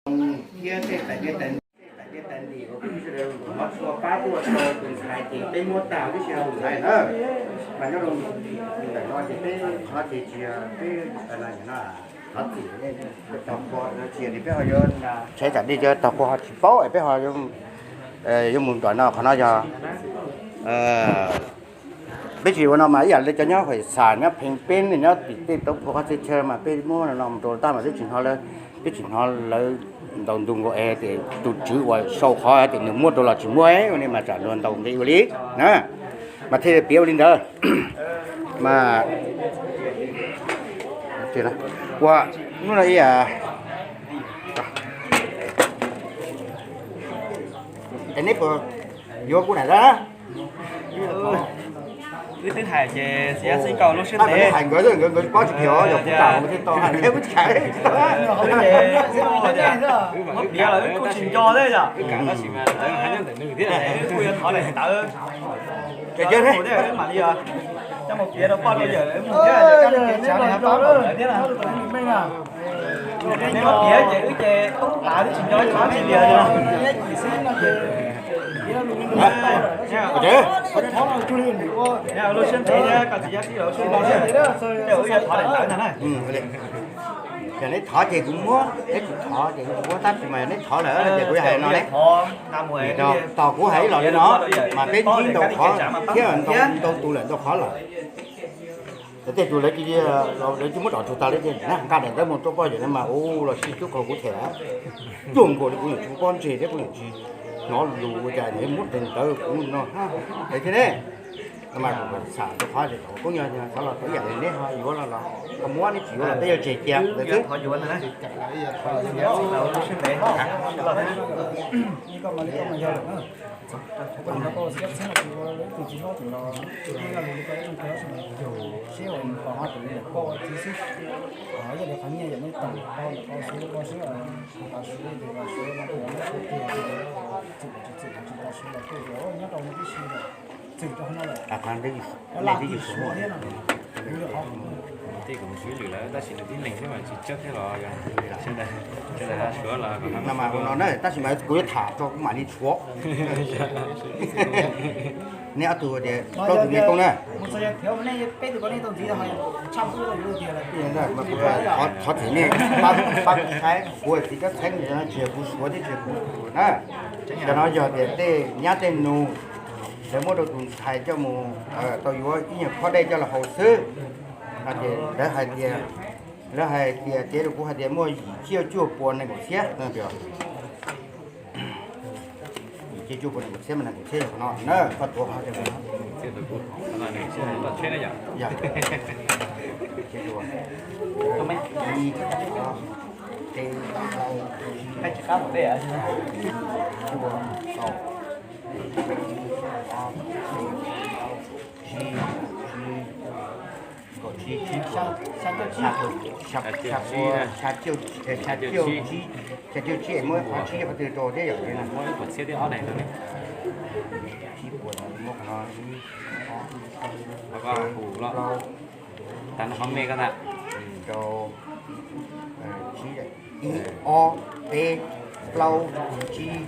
thiab tej tais diav tais, tej tais diav tais dim uas peb sawv daws hmov tshua pab tuaj rau tus ntxhais ces peb muab tag tib si rau tus ntxhais na. Mas nyob rau ntawm no ces peb qhov ces tsis yog peb no, thov txim, tau qhua tsis yog peb ho yuav tshaib tsam dej cov tau qhua ho tsis paub es peb ho yuav mus nram no, qhov no yog peb tsis ua no mas ib yam li cov nyob Huam Xam nyob Pheej Peb nyob tim tej tauv phuv qhov txhia chaw mas peb muab no mus rau tag mas peb tsis hnov lawv, peb tsis hnov lawv ntaus ntu nkaus es tias tus tswv uas sau qhov tias nws muab rau los tsis muab ua li mas tsam luag ntaus nqi ua li na. Mas thiaj piav ua li ntawd. Mas ua hnub no ib yam es neb puas yuav kuv daim ntawv? Wb twb hais ces xav xij nkaus lub siab ntev, hais nkawd nkawd nkawd paub tsis kiag, yog kuv kam thiaj tau hais, kuv tsis hais. Muab piav los wb kuj tsis nco thiab yom. Wb kuj yuav thov daim ntawv, cov mus thiab wb mam li coj mus piav rau poj rau yawm mus thiab, thiab. Neb muab piav ces wb ces tub tas wb tsis nco ib qho tsis tiag li. Lub siab ntev thiab koj txiv yab tib los siab ntev thiab, wb yuav thov daim ntawv ntag na. Yog neb thov ces kuv muab, neb tsis thov ces kuv tsis muab, tab sis mas yog neb thov lawm ces kuv yuav hais no ne. Tos kuv hais ib los li no, mas peb ntsib ntau qhov thiab ntau tus lawm ntau qhov lawm. Tej tus lawv cia li, lawv cia muab tom tug tas li ces nqa daim ntawv mus rau poj yawm no mas ua los sib tub qhov kuv them cuag nkaus li kuv nyuam tsis paub ntse thiab kuv nyuam tsis hnov lus ua cas nws muab daim ntawv kuv no hab es thiab ne. Mas kuv xam rau qhov tias koob yog xav los tau ib yam li neb ho yuav los los ho muab, neb tsis yuav los peb yuav tseg cia ntawd xwb. Koj mas li koj mas yog lawm na. Koj nim no koj ua txiv kab txheeb los tsis ua ib tug tsis hlob tseem los ua yaj lus li koj ib tug tsis hlob tseem los yug siab uas nws pom ho tseem li ntawm koj ua txiv xwb. Yog li qhov nyiaj yog neb tau tau ntawm koj xwb, koj siab los tau siab li ntawd los siab no koj yuav neb siab tiag, txwm tsis txwm tsis tau siab los koj yuav nyob rau no tib si lawm, txwm rau qhov no lawm. Qhov twb yog suav thiab no, yus li qhov Tej kuv swb lwm lawm tab sis nws tib neeg xwb mas tsis coob thiab los yog sawv daws suav los no mas ua no na, tab sis mas kuv yuav tham tso kuv mam li tshuav. Neb ob tug tias plaub tug me koob na. Qhov txhim nej pab saib kuv txiv kab txheeb tsis yog kuv suav thiab tsis yog kuv na. Cov no yog tias tej nyab tej nus lawv muab rau tus ntxhais coj mus tau yuav ib nyuag khob dej coj los haus xwb. Lawv hais tias, lawv hais tias cev rau kuv hais tias muaj yim ciaj cuaj puas nees nkaum txhiab. Yim ciaj cuaj puas nees nkaum txhiab mas nees nkaum txhiab yog qhov no na, koj tuav qhov Xya caum tsib, muab qhov tsib qhov twg rau thiab yom? Muab ib puas txhiab thiab ob daim no ne. Tsib puas, muab qhov no, tas no qhov me ko ntag. Rau, tsib, ib, ob, peb, plaub, tsib,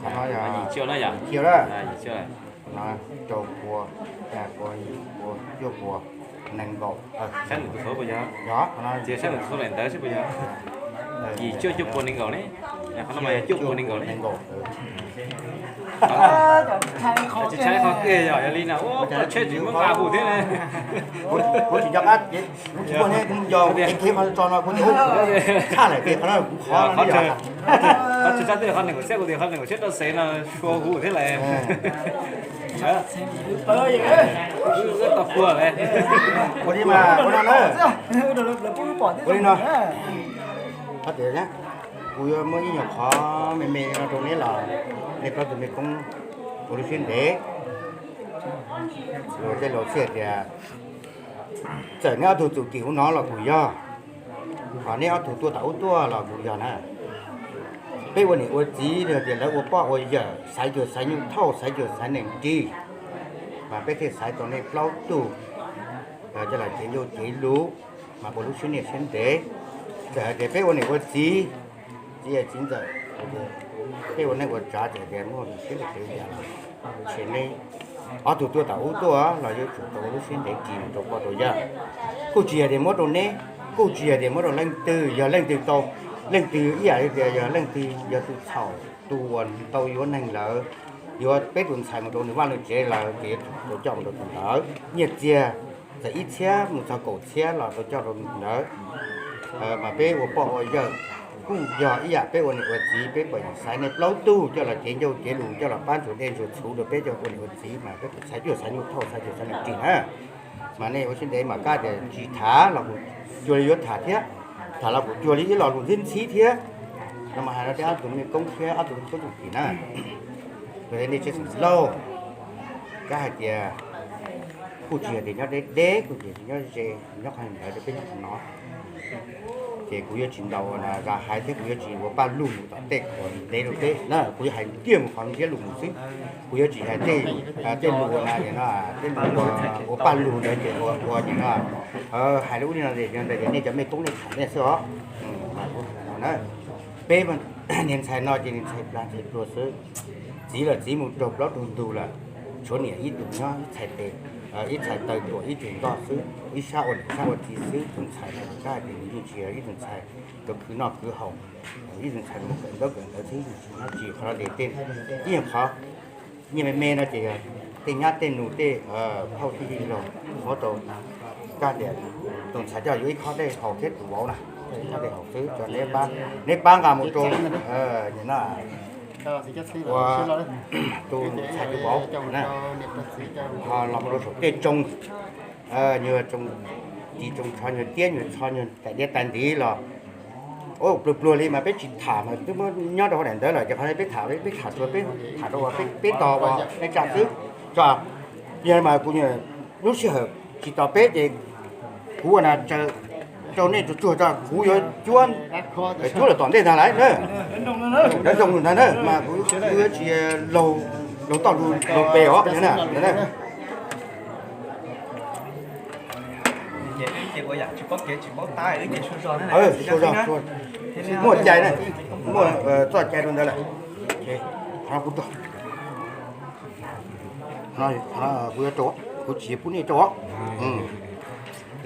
qhov no yog yim ciaj na yom? Yim ciaj na. Yim ciaj. Rau puas, xya puas, yim puas, cuaj puas, nees nkaum. Saib nws tus khaub puas yog? Yog, txiav saib nws tus khaub daim ntawv saib puas yog. Yim cuaj cuaj puas nees nkaum ne. Qhov no mas yog cuaj puas nees nkaum ne. Tsis tshaib qhov kiag yog yog li no, ua tsheb tsis muab nqa hu thiab ne. Kuv tsis nco qab, kuv tsis muaj ne, kuv nco kev qhov tso no kuv tshaj lawm tias qhov no kuv qhov no. Qhov tsis sab twb qhov nees nkaum txhiab, kuv tias qhov nees nkaum txhiab rau xev no sua hu thiab lawm. Tau kua le. Ua li mas ua no na. Ua li no. Qhov tias kuv yuav muab ib nyuag qhov me me no rau neb los nej plaub tug me koob ua lub siab ntev. Luag tej laus thiaj tias txawm neb ob tug txum tim ub no los kuj yog, ho neb ob tug tuaj tas ub tuaj los kuj yog na. Peb ua niam ua txiv tias lawv ua poj ua yawm, xaiv cuag xaiv nyuj thauj, xaiv cuag xaiv nees ris, mas peb thiaj xaiv tau nej plaub tug coj los cev ncauj cev lus, mas ua lub siab ntev siab ntev. Txawm hais tias peb ua niam ua txiv, Txiv ntxawm, peb ua neej ua tsav ces tias muaj siab ntev tsev yam los, ces neb ob tug tuaj tom ub tuaj los yuav tsum tau lub siab ntev kis rau pog rau yawg. Kuj tsis yog tias muab rau neb, kuj tsis yog tias muab rau leej twg, yog leej twg tau, leej twg ib yam li tias yog leej twg yog tus txhaum tus uas tau yuav neeg lawm, yuav peb tus ntxhais mus rau nws vaj nws tsev lawm ces yuav tau coj mus rau tus ntawd. Nyiaj txiag txawm ib txhiab mus txog kaum txhiab los tau coj rau tus ntawd. Mas peb ua poj ua yawg kuj yog ib yam peb ua niam ua txiv, peb pom xaiv nej plaub tug coj los cev ncauj cev lus, coj los pab ntsuas dej ntsuas txhuv rau peb cov ua niam ua txiv mas peb kuj xaiv cuag xaiv nyuj thauj, xaiv cuag xaiv nyuj ris na. Mas nej ua siab ntev mas kab tias tsis tham los kuj cuag li yuav tham thiab, tham los kuj cuag li ib lo lus ntxhib ntxhib thiab. No mas hais rau peb ob tug me koob thiab ob tug koob tug tim na, kuv nej tsev xeem laug, kab hais tias kuj tsis yog tias nyob deb deb, kuj tsis yog tias nyob ze, nyob qhov ntawd rau peb nyob qhov no. Ces kuv yuav tsis ntaus zas hais thiab kuv yuav tsis ua paj lug mus tom tej qhov ntev rau peb na, kuv yuav hais tiag mus qhov ntsiab lus mus xwb. Kuv yuav tsis hais tej, tej lus no, tej lus ua paj lug ntawd ces ua ua nim no hais li ub li no es nej cov me koob nej tham nej xwb os. Peb niag ntxhais no ces niag ntxhais plag ntxhais pluag xwb. Txiv lawm txiv mus raug plaub raug ntug lawm, tshuav niam ib tug nyob ib txhais tes, ib txhais taw tuam ib tug ntoj xwb, ib sab ua niam sab ua txiv xwb. Tus ntxhais no kab hais tias nws yeej tsis yog ib tug ntxhais rau khwv noj khwv haus, ib tug ntxhais mus kawm ntaub kawm ntawv xwb, yeej tsis nyob tsis qhov no ces tej, ib qhov nyiaj me me no ces yog tej nyab tej nus tej phauj tej yawg laus muab rau, kab tias tus ntxhais coj yuav ib khob dej haus thiab tus vauv na, ib khob dej haus xwb, neb pab nqa mus rau nim no ua tus ntxhais tus vauv na, ho los mus rau saum tej tsoo, nyuag tsoo ris tsoo tsho, nyuag tiab nyuag txho, nyuag tais diab tais ntiv los pluag pluag li mas peb tsis tham mas twb muab nyob rau hauv daim ntawv lawm ces qhov no peb tham, peb tham tsuas peb tham rau uas peb tos uas nej tsa xwb. Tso, yog mas kuv lub sij hawm tsis tos peb ces kuv ua na tsaws rau nej tsuag tsuag tso, kuv yuav cuab, cuab lawm tom ntej ntag lauj na. Cov zoo ntag na mas kuv yuav tsis laug toj laug pes os na. Muaj cai na, muaj txoj cai rau ntawd lawm. Qhov no kuv rau, kuv yuav rau, kuv tsis pub nej rau.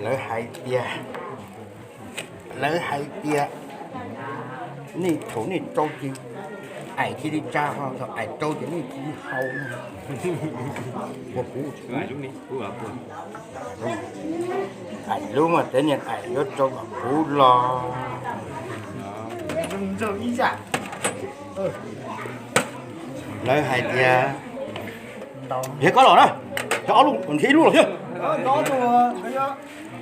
Lawv hais tias, lawv hais tias nej thaum nej rau ces aim cia li tsa, ho thaum aim rau ces nej cia li haus. Ua kuv, aim lub mas tej niag aim yuav rau kom kuv los. Lawv hais tias, yog koj los na, cov ob lub nrhiav ib lub los thiab.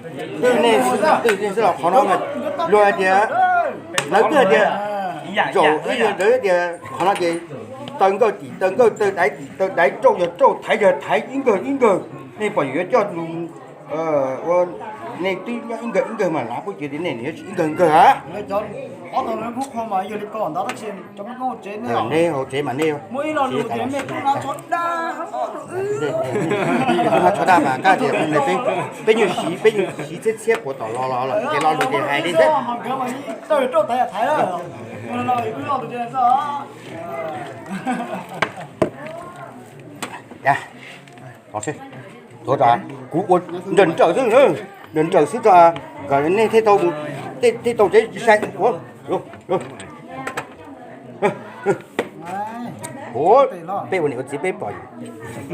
Twb nej, twb nej xwb los qhov no mas luag hais tias, lawv twb hais tias, zaum ib yam ntawd tias qhov no ces taw nkawj tim taw nkawj, taw daiv tim taw daiv, rauj yog rauj, thaiv yog thaiv, ib nkawg ib nkawg. Nej pom yus yuav coj lus ua, nej twb nyob ib nkawg ib nkawg mas lav kuj cia li nej yuav tsis ib nkawg nkawg a. Nej hauv tsev mas nej, nej kuj nqa tsho daj mas kab tias peb, peb nyuag siv, peb nyuag siv txhiab txhiab puas tom los los lawm ces lo lus ces hais li xwb. Tuav, kuv ua nrawm nrawm xwb, nrawm nrawm xwb tso, kom nej thiaj tau, thiaj tau tsev sai. Ua, peb ua niam ua txiv peb pom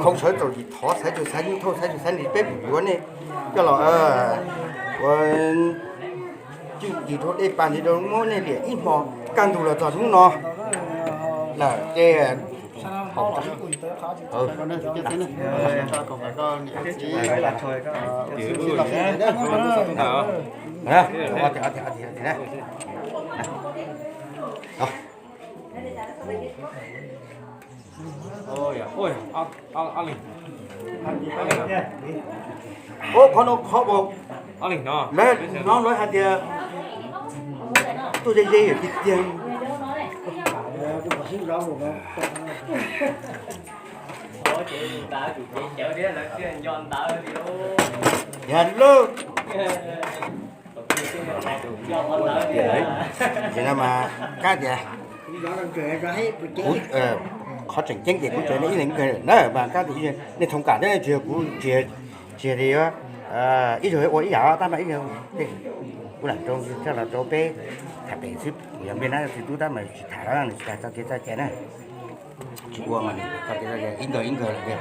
khau sawv txaus yim thov xaiv tug xaiv nyuj thauj xaiv tug xaiv nris peb pum yuav nej coj los ua cwj tis rau dej pas ntxiv rau muab nej liam ib hmo kaj ntug los txog hnub no lawm ces Ua qhov no qhov uas lawv hnov lawv hais tias tuaj ze ze tiag tiag. Yog lub Ces no mas kab tias, kuv, qhov tseem ceeb ces kuv tseem nej ib leeg ib kawg na, mas kab tias nej thoov kam thiab, tsis yog kuv, tsis yog, tsis yog li ib zaug ua ib yam tab mas ib zaug kuv lam rau coj los rau peb tham pem xwb, kuv yog npe na txiv tub tab mas tsis tham lawm, nws tsis hais txoj kev txoj cai na. Tsis ua mas txoj kev txoj cai ib nkawg ib nkawg lawm tiag.